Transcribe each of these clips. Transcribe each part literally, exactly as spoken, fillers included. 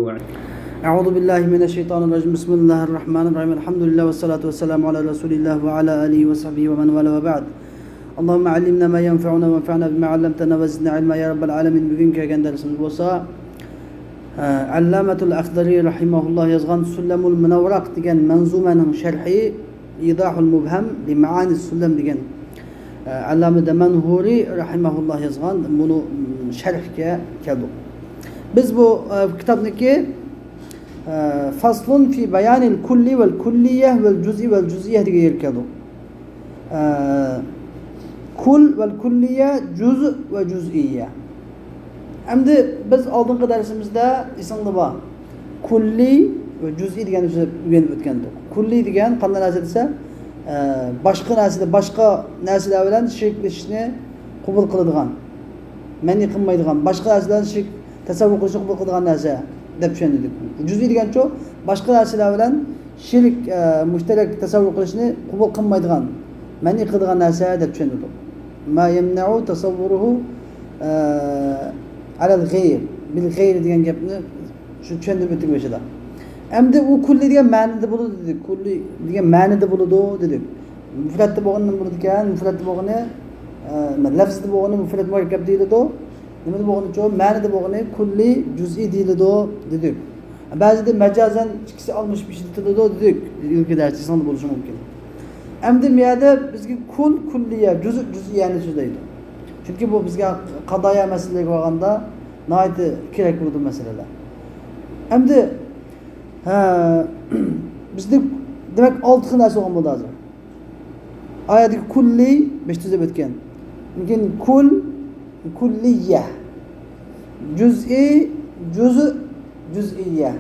أعوذ بالله من الشيطان الرجيم. بسم الله الرحمن الرحيم. الحمد لله والصلاة والسلام على رسول الله وعلى آله وصحبه ومن والاه وبعد. اللهم علمنا ما ينفعنا وانفعنا بما علمتنا وزدنا علما يا رب العالمين. بۈگۈن كەلگەن دەرسىمىز بولسا، ئە، ئەللامەتۇل ئەخدەرى رەھىمەھۇللاھ يازغان سۇلەمۇل مۇنەۋۋەرە دېگەن مەنزۇمەنىڭ شەرھى، ئىيضاھۇل مۇبھەم لىمەئانى سۇلەم دېگەن، ئە، ئەللامە دەمەنھۇرى رەھىمەھۇللاھ يازغان بۇنى، م، شەرھكە كەلدۇق. بىز بۇ، ئە، كىتابنىكى، ئە، فەسلۇن فى بەيانىل كۇللى ۋەل كۇللىيە ۋەل جۇزئى ۋەل جۇزئىيە دېگەن يەرگە كەلدۇق. ئە، كۇل ۋەل كۇللىيە، جۇز ۋە جۇزئىيە. ئەمدى بىز ئالدىنقى دەرسىمىزدە ئېسىڭدە بار، كۇللىي ۋە جۇزئىي دېگەن سۆزنى ئۆگىنىپ ئۆتكەنىدۇق. كۇللىي دېگەن قانداق نەرسە دېسە، ئە، باشقا نەرسىلەر، باشقا نەرسىلەر بىلەن شېرىكلىشىشنى قوبۇل قىلىدىغان، مەنئى قىلمايدىغان، باشقا نەرسىلەر بىلەن شېرىك، تەسەۋۋۇر قىلىشنى قوبۇل قىلىدىغان نەرسە دەپ چۈشەندۈردۇق. جۇزئىي دېگەنچۇ، باشقا نەرسىلەر بىلەن شېرىك، ئە، مۇشتەرەك تەسەۋۋۇر قىلىشنى قوبۇل قىلمايدىغان، مەنئى قىلىدىغان نەرسە دەپ چۈشەندۈردۇق. ما يمنع تصوره، ئە، على الغير، بالغير دېگەن گەپنى شۇ چۈشەندۈرۈپ ئۆتتۇق بېشىدا. ئەمدى ئۇ كۇللىي دېگەن مەنىدە بولىدۇ دېدۇق. كۇللىي دېگەن مەنىدە بولىدۇ دېدۇق. مۇفرەتتە بولغىنى نېمە بولىدىكەن؟ مۇفرەتتە بولغىنى، ئە، لەفزىدە بولغىنى مۇفرەت مۇرەككەپ دېيىلىدۇ. نېمىدە بولغىنىچۇ؟ مەنىدە بولغىنى كۇللىي جۇزئىي دېيىلىدۇ دېدۇق. بەزىدە مەجازەن ئىككىسى ئالمىشىپ ئىشلىتىلىدۇ دېدۇك. ئىلگىرى دەرسىڭىزدە بولۇشى مۇمكىن. ئەمدى بۇ يەردە بىزگە كۇل، كۇللىيە، جۇزء، جۇزئىيەنى سۆزلەيدۇ. چۈنكى بۇ بىزگە قازايا مەسىلىلەرگە بارغاندا ناھايىتى كېرەك بولىدۇ مەسىلىلەر. ئەمدى، ھە، بىزدە دېمەك ئالتە خىل نەرسە بولغان بولدى ھازىر. ئايەتتىكى كۇللى بەش تۈزەپ ئۆتكەن. لېكىن كۇل، كۇللىيە. جۇزئى، جۇزء، جۇزئىيە.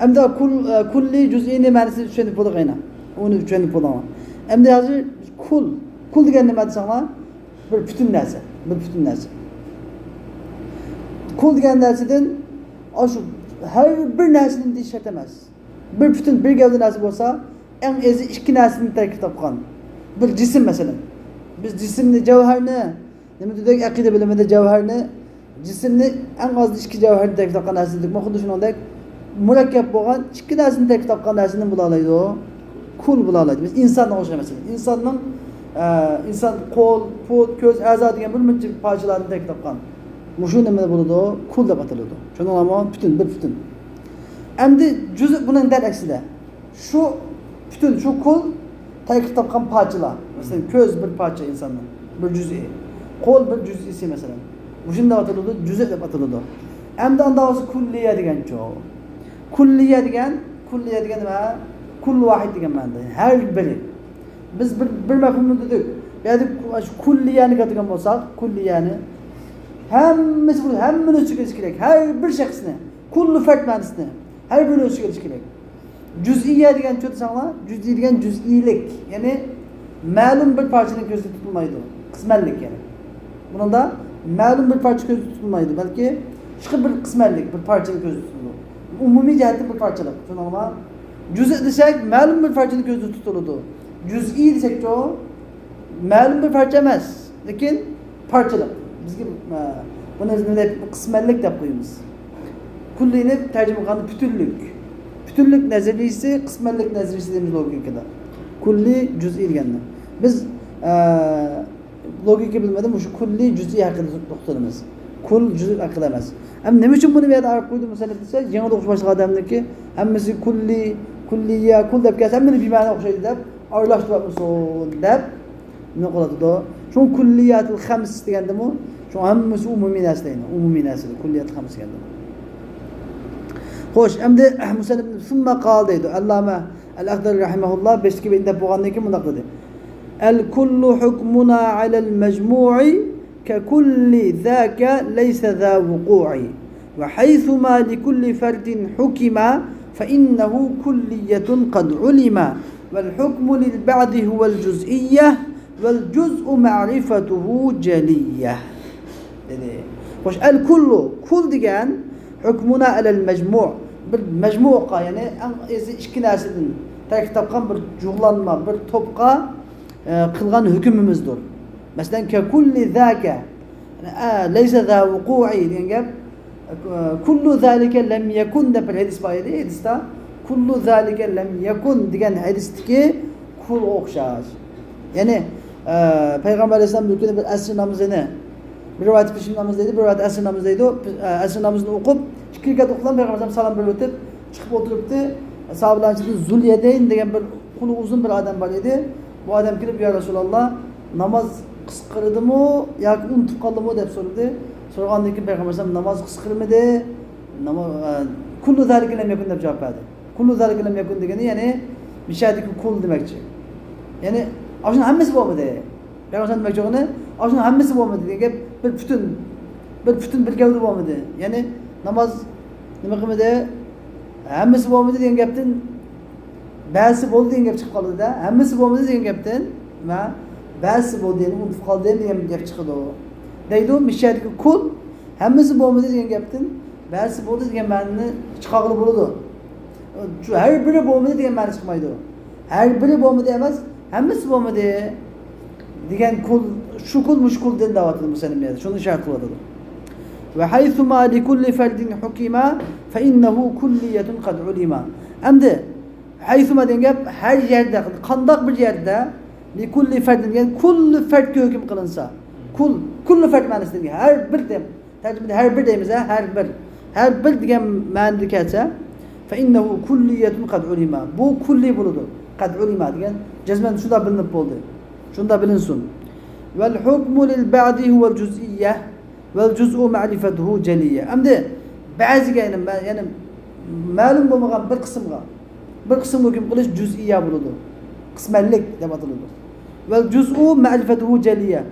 ئەمدى كۇل، ئە، كۇللى، جۇزئىنى مەنىسىنى چۈشەندۈرۈپ بولدۇق ئەينە. ئۇنى چۈشەندۈرۈپ بولدۇق. ئەمدى ھازىر كۇل. كۇل دېگەن نېمە دېسەڭلار؟ بىر پۈتۈن نەرسە. بىر پۈتۈن نەرسە. كۇل دېگەن نەرسىدىن، ئاشۇ ھەر بىر نەرسىدىن دېيىش شەرت ئەمەس. بىر پۈتۈن، بىر گەۋدە نەرسە بولسا، ئەڭ ئېزى ئىككى نەرسىدىن تەركىب تاپقان. بىر جىسىم، مەسىلەن. بىز جىسىمنى، جەۋھەرنى، نېمە دېدۇق؟ ئەقىدە بىلىمىدە جەۋھەرنى، جىسىمنى ئەڭ ئازى ئىككى جەۋھەردىن تەركىب تاپقان نەرسە دېدۇق. خۇددى شۇنىڭدەك مۇرەككەپ بولغان ئىككى نەرسىدىن تەركىب تاپقان نەرسە نېمە بولالايدۇ؟ كۇل بولالايدۇ. بىز ئىنساننىڭ ئوخشاش، مەسىلەن. ئىنساننىڭ، ئە، ئىنسان قول، پۇت، كۆز، ئەزا دېگەن بىر مۇنچە پارچىلاردىن تەركىب تاپقان. مۇشۇ نېمە بولىدۇ؟ كۇل دەپ ئاتىلىدۇ. چۈشەندىڭلارمۇ؟ پۈتۈن، بىر پۈتۈن. ئەمدى جۈزء بۇنىڭ دەل ئەكسىدە. شۇ پۈتۈن، شۇ كۇل تەركىب تاپقان پارچىلار. مەسىلەن، كۆز بىر پارچە ئىنساننىڭ، بىر جۈزئى. قول بىر جۈزئىسى، مەسىلەن. مۇشۇنداق ئاتىلىدۇ، جۈزء دەپ ئاتىلىدۇ. ئەمدى ئانداق بولسا كۇللىيە دېگەنچۇ؟ كۇللىيە دېگەن، كۇللىيە دېگەن نېمە؟ كۇللى ۋاھىد دېگەن مەنىدە. ھەر بىرى. بىز بىر، بىر مەپھۇمنى دېدۇك. بۇ يەردە كۇ-، شۇ كۇللىيەنى كەلتۈرگەن بولساق، كۇللىيەنى، ھەممىسى بۇ، ھەممىنى ئۆز ئىچىگە ئېلىشى كېرەك. ھەر بىر شەخسنى. كۇللى فەرد مەنىسىنى. ھەر بىرىنى ئۆز ئىچىگە ئېلىشى كېرەك. جۈزئىيە دېگەنچۇ دېسەڭلار، جۈزئىي دېگەن جۈزئىيلىك، يەنى مەلۇم بىر پارچىنى كۆزدە تۇتۇلمايدۇ، قىسمەنلىك يەنى. بۇنىڭدا مەلۇم بىر پارچە كۆزدە تۇتۇلمايدۇ، بەلكى شۇ بىر قىسمەنلىك بىر پارچىنى كۆزدە تۇتۇلىدۇ. ئومۇمىي جەھەتتىن بىر پارچىلىق، شۇنىڭغا جۈزئىي دېسەك، مەلۇم بىر پارچىنى كۆزدە تۇتۇلىدۇ. جۈزئىي دېسەكچۇ، مەلۇم بىر پارچە ئەمەس، لېكىن پارچىلىق. بىزگە، ئە، بۇنى بىز نېمە دەپ، قىسمەنلىك دەپ قويىمىز. كۇللىنى تەرجىمە قىلغاندا پۈتۈنلۈك. پۈتۈنلۈك نەزەرىيىسى، قىسمەنلىك نەزەرىيىسى دەيمىز لوگىكىدا. كۇللى، جۈزئىي دېگەننى. بىز، ئە، لوگىكا بىلمىدىم، مۇشۇ كۇللى، جۈزئىي ھەققىدە توختىلىمىز. كۇل، جۈزئىي ھەققىدە ئەمەس. ئەمما نېمە ئۈچۈن بۇنى بۇ يەردە ئايرىپ قويدى مۇسەننىپ دېسە، يېڭىدا ئوقۇش باشلىغان ئادەمنىڭكى ھەممىسى كۇللى، كۇللىيە، كۇل دەپ كەلسە، ھەممىنى بىمەنە ئوخشايدۇ دەپ ئايرىلاشتۇرۇۋاتمىسۇن دەپ نېمە قىلىۋاتىدۇ؟ شۇڭا كۇللىياتىل خەمس دېگەندىمۇ، شۇڭا ھەممىسى ئومۇمىي نەرسە دەيدۇ. ئومۇمىي نەرسە، كۇللىياتىل خەمس دېگەندىمۇ. خوش، ئەمدى مۇسەننىپ ثم قال دەيدۇ. ئەللامە ئەل ئەخدەرى رەھىمەھۇللا بەشتىكى بەيتنى دەپ بولغاندىن كېيىن مۇنداق دېدى. الكل حكمنا على المجموع ككل ذاك ليس ذا وقوع. وحيثما لكل فرد حكم فإنه كلية قد علم. والحكم للبعض هو الجزئية والجزء معرفته جلية. دېدى. خوش، ئەل كۇللۇ، كۇل دېگەن، ھۆكمۇنا ئەلەل مەجمۇ، بىر مەجمۇغا، يەنى ئەڭ ئېزى ئىككى نەرسىدىن تەركىب تاپقان بىر جۇغلانما، بىر توپقا، ئە، قىلغان ھۆكمىمىزدۇر. مەسىلەن، كەكۇللى ذاكە، يەنى، ئە، لەيسە ذا ۋۇقۇئى دېگەن گەپ، كل ذلك لم يكن دەپ بىر ھەدىس بار ئىدى. ھەدىستە كل ذلك لم يكن دېگەن ھەدىستىكى كلغا ئوخشاش. يەنى، ئە، پەيغەمبەر ئەلەيھىسسالام بىر كۈنى بىر ئەسىر نامىزىنى، بىر رىۋايەتتە پېشىن نامىزى دەيدۇ، بىر رىۋايەتتە ئەسىر نامىزى دەيدۇ. ئە، ئەسىر نامىزىنى ئوقۇپ، ئىككى رەكەت ئوقۇغان پەيغەمبەر ئەلەيھىسسالام سالام بېرىۋېتىپ، چىقىپ ئولتۇرۇپتۇ. ساھابىلەرنىڭ ئىچىدە زۇليەدەين دېگەن بىر قولى ئۇزۇن بىر ئادەم بار ئىدى. بۇ ئادەم كېلىپ، يا رەسۇلاللا، ناماز قىسقىرىدىمۇ ياكى ئۇنتۇپ قالدىمۇ دەپ سورىدى. سورىغاندىن كېيىن پەيغەمبەر ئەلەيھىسسالام ناماز قىسقىرمىدى. ناما-، ئە، كل ذلك لم يكن دەپ جاۋاب بەردى. كل ذلك لم يكن دېگىنى، يەنى، مىشەدىكى كل دېمەكچى. يەنى، ئاشۇنىڭ ھەممىسى بولمىدى. پەيغەمبەر دېمەكچى بولغىنى، ئاشۇنىڭ ھەممىسى بولمىدى دېگەن گەپ، بىر پۈتۈن، بىر پۈتۈن بىر گەۋدە بولمىدى. يەنى، ناماز نېمە قىلمىدى؟ ھەممىسى بولمىدى دېگەن گەپتىن، بەزىسى بولدى دېگەن گەپ چىقىپ قالىدۇ-دە. ھەممىسى بولمىدى دېگەن گەپتىن، مە-، بەزىسى بولدى، يەنى ئۇنتۇپ قالدىم دېگەن گەپ چىقىدۇ. دەيدۇ، مىشەدىكى كل، ھەممىسى بولمىدى دېگەن گەپتىن، بەزىسى بولدى دېگەن مەنىنى چىقارغىلى بولىدۇ. شۇ ھەر بىرى بولمىدى دېگەن مەنە چىقمايدۇ. ھەر بىرى بولمىدى ئەمەس، ھەممىسى بولمىدى دېگەن كل، شۇ كل، مۇشۇ كلدىن دەۋاتىدۇ مۇسەننىپ يەنە. شۇنى ئىشارە قىلىۋاتىدۇ. وحيثما لكل فرد حكم فإنه كلية قد علم. ئەمدى، ھەيسۇما دېگەن گەپ ھەر يەردە، قانداق بىر يەردە، لكل فرد دېگەن كل فەردكە ھۆكۈم قىلىنسا. كل، كل فرد مەنىسىدىكى ھەر بىر دەپ، تەرجىمىدە ھەر بىر دەيمىز، ھە، ھەر بىر. ھەر بىر دېگەن مەنىدە كەلسە، فإنه كلية قد علم. بۇ كلي بولىدۇ. قد علم دېگەن جەزمەن شۇنداق بىلىنىپ بولدى. شۇنداق بىلىنسۇن. والحكم للبعض هو الجزئية والجزء معرفته جلية. ئەمدى بەزىگە، يەنى مە-، يەنى مەلۇم بولمىغان بىر قىسىمغا، بىر قىسىمغا ھۆكۈم قىلىش جۇزئىيە بولىدۇ. قىسمەنلىك دەپ ئاتىلىدۇ. والجزء معرفته جلية.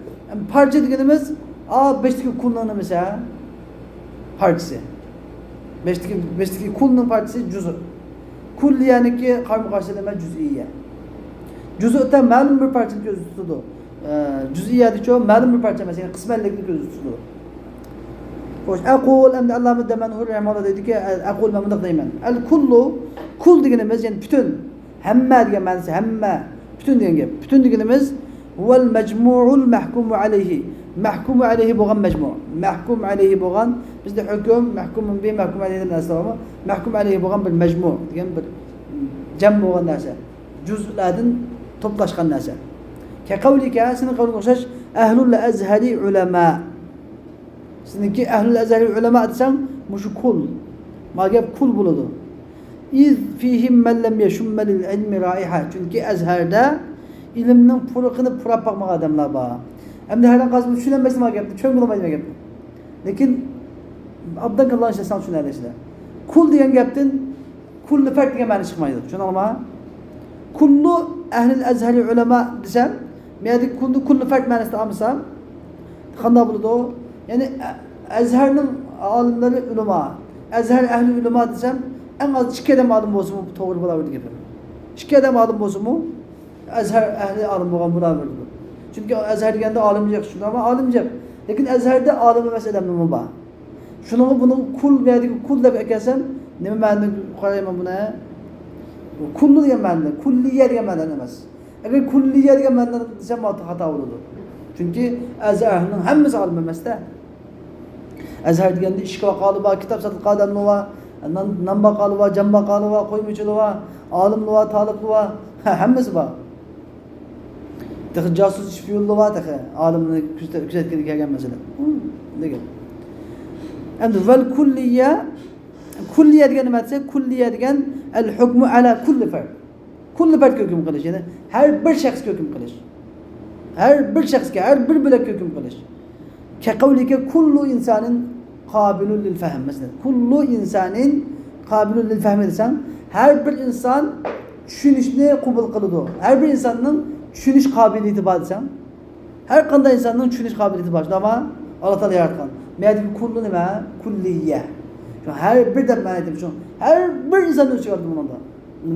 پارچە دېگىنىمىز، ئا، بېشتىكى كلنىڭ نېمىسى؟ پارچىسى. بېشتىكى، بېشتىكى كلنىڭ پارچىسى جۇزء. كليەنىڭكى قارىمۇ قارشى نېمە؟ جۇزئىيە. جۇزئتا مەلۇم بىر پارچىنى كۆزدە تۇتىدۇ. ئە، جۇزئىيەدىچۇ مەلۇم بىر پارچە ئەمەس، يەنى قىسمەنلىكنى كۆزدە تۇتىدۇ. خوش، أقول، ئەمدى ئاللامە دەمەنھۇر رەھىمەھۇللا دەيدۇكى، أقول، مەن مۇنداق دەيمەن. الكل، كل دېگىنىمىز، يەنى پۈتۈن، ھەممە دېگەن مەنىسى، ھەممە، پۈتۈن دېگەن گەپ. پۈتۈن دېگىنىمىز، هو المجموع المحكوم عليه. مەھكۇم ئەلەيھى بولغان مەجمۇ. مەھكۇم ئەلەيھى بولغان، بىزدە ھۆكۈم، مەھكۇم بىھ، مەھكۇم ئەلەيھى دېگەن نەرسىلەر بارمۇ؟ مەھكۇم ئەلەيھى بولغان بىر مەجمۇ دېگەن بىر جەم بولغان نەرسە. جۇزلەردىن توپلاشقان نەرسە. كقولك، سېنىڭ قەۋلىڭگە ئوخشاش، أهل الأزهر علماء. سېنىڭكى ئەھلۇل ئەزھەر ئۆلەما دېسەڭ، مۇشۇ كۇل. ما گەپ كۇل بولىدۇ. إذ فيهم من لم يشم للعلم رائحة. چۈنكى ئەزھەردە ئىلىمنىڭ پۇرىقىنى پۇراپ باقمىغان ئادەملەر بار. ئەمدى ھەرقانداق قىلسا چۈشىنەلمەيسىز ما گەپنى، چۈشەنگىلى بولمايدۇ ما گەپنى. لېكىن ئابدان كاللانى ئىشلەتسەڭ چۈشىنەلەيسىلەر. كۇل دېگەن گەپتىن كۇللى فەرد دېگەن مەنە چىقمايدۇ. چۈشىنىڭلارمۇ؟ كۇللۇ ئەھلىل ئەزھەرى ئۆلەما دېسەم، مەيەردىكى كۇللۇ، كۇللى فەرد مەنىسىدە ئالمىسام، قانداق بولىدۇ؟ يەنى ئە-، ئەزھەرنىڭ ئالىملىرى ئۆلىما، ئەزھەر ئەھلى ئۆلىما دېسەم، ئەڭ ئاز ئىككى ئادەم ئالىم بولسىمۇ توغرا بولاۋېرىدۇ گېپىم. ئىككى ئادەم ئالىم بولسىمۇ، ئەزھەر ئەھلى ئالىم بولغان بولاۋېرىدۇ. چۈنكى ئەزھەر دېگەندە ئالىم جىق، شۇنداقمۇ؟ ئالىم جىق. لېكىن ئەزھەردە ئالىم ئەمەس ئادەملەرمۇ بار. شۇنىڭغا بۇنى كۇل، بۇ يەردىكى كۇل دەپ ئەكەلسەم، نېمە مەنىدە قارايمەن بۇنى؟ كۇللۇ دېگەن مەنىدە، كۇللىيە دېگەن مەنىدە ئەمەس. ئەگەر كۇللىيە دېگەن مەنىدە دېسەم، خاتا بولىدۇ. چۈنكى ئەزھەرنىڭ ھەممىسى ئالىم ئەمەس-دە. ئەزھەر دېگەندە ئىشىك باققانلار بار، كىتاب ساتىدىغان ئادەملەر بار، نان، نان باققانلار بار، جان باققانلار بار، قوي مېچىلار بار، ئالىملار بار، تالىپلار بار، ھەممىسى بار. تېخى جاسۇس شپىيونلار بار تېخى، ئالىمنى كۆزەت-، كۆزەتكىلى كەلگەن مەسىلەن. دېگەن. ئەمدى ۋەل كۇللىيە، كۇللىيە دېگەن نېمە دېسە، كۇللىيە دېگەن ئەل ھۇكمۇ ئەلا كۇللى فەرد. كۇللى فەردكە ھۆكۈم قىلىش، يەنى ھەر بىر شەخسكە ھۆكۈم قىلىش. ھەر بىر شەخسكە، ھەر بىر بۆلەككە ھۆكۈم قىلىش. كقولك كل إنسان قابل للفهم، مەسىلەن، كل إنسان قابل للفهم دېسەڭ، ھەر بىر ئىنسان چۈشىنىشنى قوبۇل قىلىدۇ. ھەر بىر ئىنساننىڭ چۈشىنىش قابىلىيىتى بار دېسەڭ، ھەر قانداق ئىنساننىڭ چۈشىنىش قابىلىيىتى بار، شۇنداقمۇ؟ ئاللا تائالا ياراتقان. بۇ يەردىكى كۇللۇ نېمە؟ كۇللىيە. شۇ ھەر بىر دەپ مەنە ئېيتىمىز، شۇ ھەر بىر ئىنساننى ئۆز ئىچىگە ئالىدۇ بۇنىڭدا.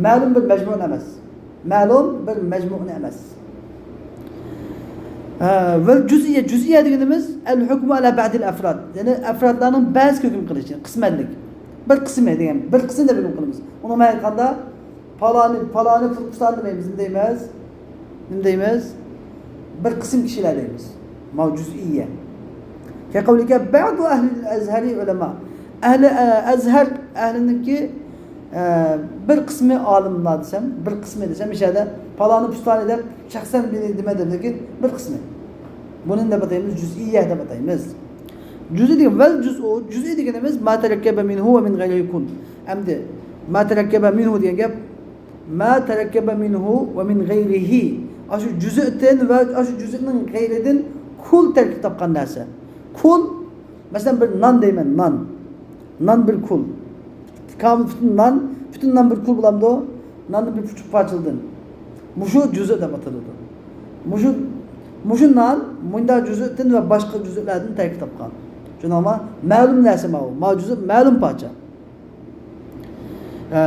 مەلۇم بىر مەجمۇئنى ئەمەس. مەلۇم بىر مەجمۇئنى ئەمەس. ھە، ۋەل جۇزئىيە، جۇزئىيە دېگىنىمىز ئەل ھۇكمۇ ئەلا بەئدىل ئەفراد. يەنى ئەفرادلارنىڭ بەزىسىگە ھۆكۈم قىلىش، يەنى قىسمەنلىك. بىر قىسمى دېگەن، بىر قىسىم دەپ ھۆكۈم قىلىمىز. ئۇنىڭ مەنىسى قانداق؟ پالانى، پالانى پۇلان دېمەيمىز، نېمە دەيمىز؟ نېمە دەيمىز؟ بىر قىسىم كىشىلەر دەيمىز. ماۋۇ جۇزئىيە. كقولك بعض أهل الأزهر علماء. ئەھلى، ئە، ئەزھەر ئەھلىنىڭكى، ئە، بىر قىسمى ئالىملار دېسەم، بىر قىسمى دېسەم، مۇشۇ يەردە پالانى پۇستانى دەپ شەخسەن بىرى دېمەيدۇ، لېكىن بىر قىسمى. بۇنى نېمە دەپ ئاتايمىز؟ جۈزئىيە دەپ ئاتايمىز. جۈزئى دېگەن، ۋەل جۈزئۇ، جۈزئى دېگىنىمىز ما تەرەككەبە مىنھۇ ۋە مىن غەيرىھى كۇل. ئەمدى ما تەرەككەبە مىنھۇ دېگەن گەپ، ما تەرەككەبە مىنھۇ ۋە مىن غەيرىھى. ئاشۇ جۈزئىدىن ۋە ئاشۇ جۈزئىنىڭ غەيرىدىن كۇل تەركىب تاپقان نەرسە. كۇل، مەسىلەن، بىر نان دەيمەن، نان. نان بىر كۇل. كامىل پۈتۈن نان، پۈتۈن نان بىر كۇل بولامدۇ؟ ناننى بىر پۈتۈن پارچىلىدىن. مۇشۇ جۈزئى دەپ ئاتىلىدۇ. مۇشۇ، مۇشۇ نان مۇنداق جۈزئىدىن ۋە باشقا جۈزئىلەردىن تەركىب تاپقان. شۇنداقمۇ؟ مەلۇم نەرسە ماۋۇ. ماۋۇ جۈزئى مەلۇم پارچە. ئە،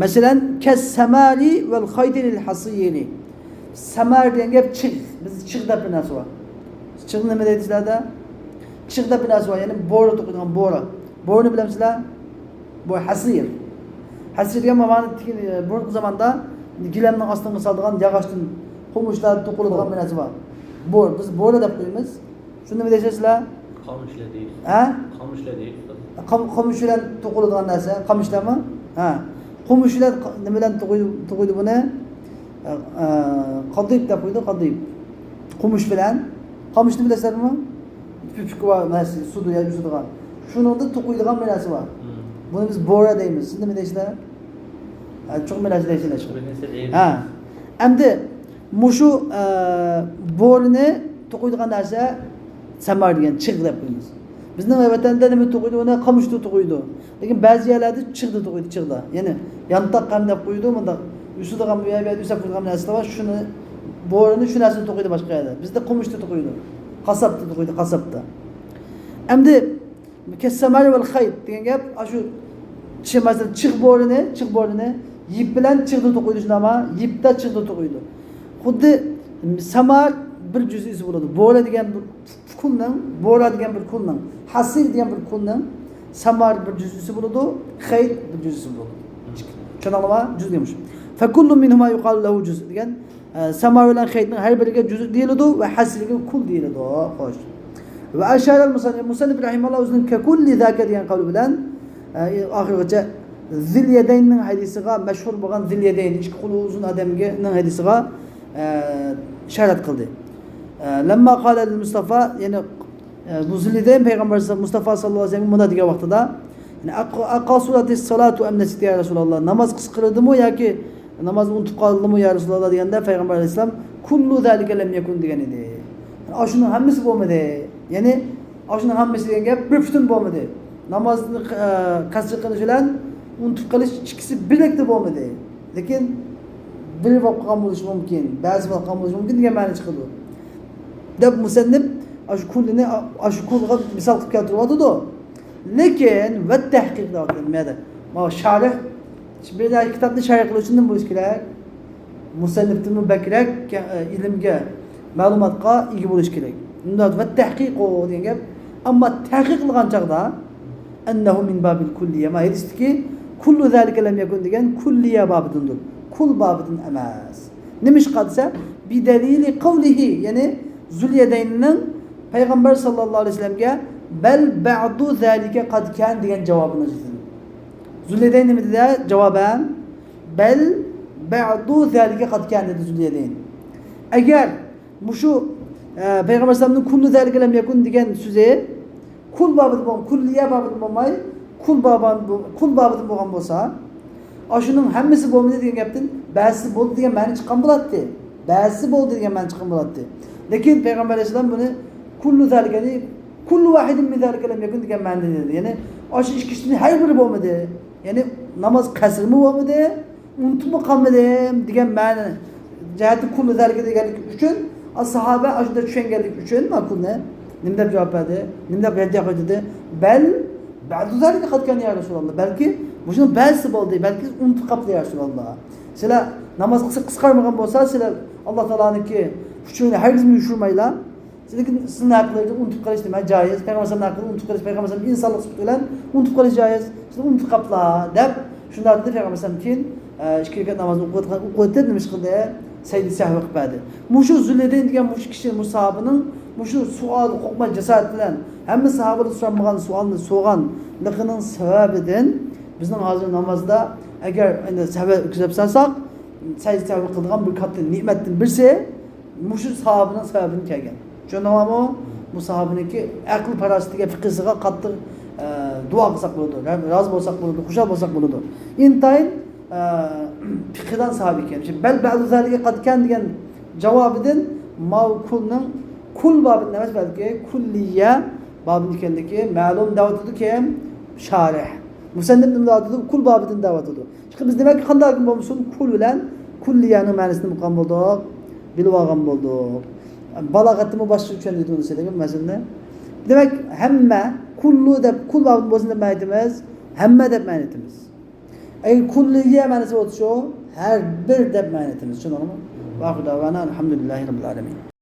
مەسىلەن، كەس سەمارى ۋەل خەيتى لىل ھەسىرى. سەمار دېگەن گەپ چىغ. بىز چىغ دەپ بىر نەرسە بار. چىغ نېمە دەيدۇ سىلەردە؟ چىغ دەپ بىر نەرسە بار. يەنى بورا توقۇيدىغان بورا. بورىنى بىلەمسىلەر؟ بۇ ھەسىر. ھەسىر دېگەن مانا بۇرۇنقى زاماندا گىلەمنىڭ ئاستىغا سالىدىغان ياغاچتىن، قومۇشلار توقۇلىدىغان بىر نەرسە بار. بور، بىز بورا دەپ قويىمىز. شۇنى نېمە دەيسىلەر سىلەر؟ قامۇشلار دەيمىز. ھە؟ قامۇشلار دەيمىز. قام-، قامۇش بىلەن توقۇلىدىغان نەرسە، قامۇشلارمۇ؟ ھە. قامۇش بىلەن ق-، نېمە بىلەن توقۇيدۇ، توقۇيدۇ بۇنى؟ ئە، ئە، قادىيىپ دەپ قويىدۇ، قادىيىپ. قامۇش بىلەن. قامۇشنى بىلەسىلەرمۇ؟ پۈپۈكى بار نەرسە، سۇدا يا يۈزىدىغان. شۇنىڭدا توقۇيدىغان بىر نەرسە بار. مم. بۇنى بىز بورا دەيمىز. سىز نېمە دەيسىلەر؟ ھە، چوقۇم بىر نەرسە دەيسىلەر. بىر نەرسە دەيمىز. ھە. ئەمدى مۇشۇ، ئە، بورىنى توقۇيدىغان نەرسە سەمار دېگەن چىغ دەپ قويىمىز. بىزنىڭ ۋەتەندە نېمە توقۇيدۇ؟ ئۇنى قامۇشتا توقۇيدۇ. لېكىن بەزى يەرلەردە چىغدا توقۇيدۇ، چىغدا. يەنى يانتاق ھەم دەپ قويىدۇ، مۇنداق ئۈسىدىغان، بۇ يەر، بۇ يەردە ئۈسەپ قويىدىغان نەرسىلەر بار. شۇنى، بورىنى شۇ نەرسىدە توقۇيدۇ باشقا يەردە. بىزدە قامۇشتا توقۇيدۇ. قاسساپتا توقۇيدۇ، قاسساپتا. ئەمدى كەسسەمارى ۋەل خەيت دېگەن گەپ، ئاشۇ چى-، مەسىلەن، چىغ بورىنى، چىغ بورىنى يىپ بىلەن چىغدا توقۇيدۇ، شۇنداقمۇ؟ يىپتا چىغدا توقۇيدۇ. خۇددى سەمار بىر جۈزئىسى بولىدۇ. بورا دېگەن بىر كۇلنىڭ، بورا دېگەن بىر كۇلنىڭ، ھەسىر دېگەن بىر كۇلنىڭ سەمار بىر جۈزئىسى بولىدۇ، خەيت بىر جۈزئىسى بولىدۇ. چۈشەندىڭلارمۇ؟ جۈزئى مۇشۇ. فكل منهما يقال له جزء دېگەن، ئە، سەمار بىلەن خەيتنىڭ ھەر بىرىگە جۈزئى دېيىلىدۇ ۋە ھەسىرگە كۇل دېيىلىدۇ. خوش. ۋە ئەشارەل مۇسەننىپ، مۇسەننىپ رەھىمەھۇللاھ ئۆزىنىڭ كەكۇللى زاكە دېگەن قەۋلى بىلەن، ئە، ئاخىرغىچە زىل يەدەيننىڭ ھەدىسىگە، مەشھۇر بولغان زىل يەدەين، ئىككى قولى ئۇزۇن ئادەمگە، نىڭ ھەدىسىگە، ئە، ئىشارەت قىلدى. ئە، لەمما قالە لىل مۇستەفا، يەنى، ئە، بۇ زىل يەدەين پەيغەمبەر مۇستەفا ساللاللاھۇ ئەلەيھى ۋەسەللەمگە مۇنداق دېگەن ۋاقتىدا، يەنى، ئەق-، ئەقەسۇرەتىس سالاتۇ ئەم نەسىيتۇ يا رەسۇلاللاھ، ناماز قىسقىرىدىمۇ ياكى نامازنى ئۇنتۇپ قالدىمۇ يا رەسۇلاللاھ دېگەندە، پەيغەمبەر ئەلەيھىسسالام كۇللۇ زالىكە لەم يەكۇن دېگەن ئىدى. يەنى ئاشۇنىڭ ھەممىسى بولمىدى. يەنى ئاشۇنىڭ ھەممىسى دېگەن گەپ بىر پۈتۈن بولمىدى. نامازنى، ئە، قەسىر قىلىش بىلەن ئۇنتۇپ قېلىش ئىككىسى بىرلىكتە بولمىدى. لېكىن بىرى بولۇپ قالغان بولۇشى مۇمكىن، بەزى بولۇپ قالغان بولۇشى مۇمكىن دېگەن مەنە چىقىدۇ. دەپ مۇسەننىپ ئاشۇ كۇلنى، ئاشۇ كۇلغا مىسال قىلىپ كەلتۈرۈۋاتىدۇ. لېكىن ۋە تەھقىق دەۋاتىدۇ. نېمە دەپ؟ ماۋۇ شارىھ، بىر كىتابنى شەرھ قىلىش ئۈچۈن نېمە بولۇش كېرەك؟ مۇسەننىپتىنمۇ بەكرەك، ئە، ئىلىمگە، مەلۇماتقا ئىگە بولۇش كېرەك. ۋە تەھقىقۇ دېگەن گەپ. ئەمما تەھقىق قىلغان چاغدا، ئەننەھۇ مىن بابىل كۇللىيە. ما ھەدىستىكى كۇللۇ زالىكە لەم يەكۇن دېگەن كۇللىيە بابىدىندۇر. كۇل بابىدىن ئەمەس. نېمىشقا دېسە، بىدەلىلى قەۋلىھى، يەنى زۇليەدەيننىڭ پەيغەمبەر ساللاللاھۇ ئەلەيھى ۋەسەللەمگە بەل بەئدۇ زالىكە قەد كان دېگەن جاۋابىنى ئىزدىدىم. زۇليەدەين نېمە دېدى؟ جاۋابەن، بەل بەئدۇ زالىكە قەد كان دېدى زۇليەدەين. ئەگەر مۇشۇ، ئە، پەيغەمبەر ئەلەيھىسسالامنىڭ كۇللۇ زالىكە لەم يەكۇن دېگەن سۆزى كۇل بابىدىن بولماي، كۇللىيە بابىدىن بولماي، كۇل بابان-، كۇل بابىدىن بولغان بولسا، ئاشۇنىڭ ھەممىسى بولمىدى دېگەن گەپتىن بەزىسى بولدى دېگەن مەنە چىققان بولاتتى. بەزىسى بولدى دېگەن مەنە چىققان بولاتتى. لېكىن پەيغەمبەر ئەلەيھىسسالام بۇنى كۇللۇ زالىكەنى، كۇللۇ ۋاھىدىن مىن زالىكە لەم يەكۇن دېگەن مەنىدە دېدى. يەنى ئاشۇ ئىككىسىدىن ھەر بىرى بولمىدى. يەنى ناماز قەسرىمۇ بولمىدى، ئۇنتۇپمۇ قالمىدىم دېگەن مەنە جەھەتتە كۇللۇ زالىكە دېگەنلىكى ئۈچۈن، ساھابە ئاشۇنداق چۈشەنگەنلىكى ئۈچۈن ماقۇلنى نېمە دەپ جاۋاب بەردى؟ نېمە دەپ رەددىيە قىلدى؟ بەل بەئدۇ زالىكە قەد كان يا رەسۇلاللاھ. بەلكى مۇشۇنىڭ بەزىسى بولدى، بەلكى ئۇنتۇپ قاپتۇ يا رەسۇلاللاھ. سىلەر ناماز قىلسا قىسقارمىغان بولسا، سىلەر ئاللا تائالانىڭكى ئۇچۇرىنى ھەرگىزمۇ يوشۇرمايلا. لېكىن سىزنىڭ ھەقلىرىڭىزدە ئۇنتۇپ قېلىش نېمە جايىز؟ پەيغەمبەر ئەلەيھىسسالامنىڭ ھەققىدە ئۇنتۇپ قېلىش، پەيغەمبەر ئەلەيھىسسالام ئىنسانلىق سۈپىتى بىلەن ئۇنتۇپ قېلىش جايىز. سىز ئۇنتۇپ قاپلا دەپ شۇنداق دېدى. پەيغەمبەر ئەلەيھىسسالام كېيىن، ئە، ئىككى رەكەت نامازنى ئوقۇۋاتقان، ئوقۇۋېتىپ نېمە ئىش قىلدى؟ سەجدە سەھۋى قىلىپ بەردى. مۇشۇ زۇليەدەين دېگەن مۇشۇ كىشى، مۇشۇ ساھابىنىڭ مۇشۇ سوئال قورقماي جاسارەت بىلەن ھەممە ساھابىلەر سورالمىغان سوئالنى سورىغانلىقىنىڭ سەۋەبىدىن بىزنىڭ ھازىر نامازدا ئەگەر ئەنە سەۋەب كۆرسەتسەك، سەجدە سەھۋى قىلىدىغان بىر كاتتا نېمەتتىن بىرسى مۇشۇ ساھابىنىڭ سەۋەبىدىن كەلگەن. چۈشەندىڭلارمۇ؟ بۇ ساھابىنىڭكى ئەقىل پاراسىتىگە، فىقھىسىغا قاتتىق، ئە، دۇئا قىلساق بولىدۇ، رازى بولساق بولىدۇ، خۇشال بولساق بولىدۇ. ئىنتايىن ئە، پىقىدان ساھابى ئىكەن. شۇ بەل بەزۇ زالىكە قەد كان دېگەن جاۋابىدىن ماۋۇ كۇلنىڭ كۇل بابىدىن ئەمەس، بەلكى كۇللىيە بابىدىن ئىكەنلىكى مەلۇم دەۋاتىدۇ كىم؟ شارىھ. مۇسەننىپ نېمە دەۋاتىدۇ؟ كۇل بابىدىن دەۋاتىدۇ. چۈنكى بىز دېمەك قانداق بولمىسۇن، كۇل بىلەن كۇللىيەنىڭ مەنىسىنى بىلىپ قالغان بولدۇق، بىلىپ ئالغان بولدۇق. بالاغەتتىمۇ باشقىچە چۈشەندۈردى بۇ مەسىلىنى. دېمەك، ھەممە، كۇللۇ دەپ، كۇل بابىدىن بولسۇن دەپ مەنە ئېيتىمىز، ھەممە دەپ مەنە ئېيتىمىز. ئەگەر كۇللىيە مەنىسى بولسا شۇ، ھەر بىر دەپ مەنە ئېيتىمىز، چۈشەندىڭىزمۇ؟ ۋە ئاخىرۇ دەۋانا ئەلھەمدۇلىللاھى رەببىل ئالەمىن.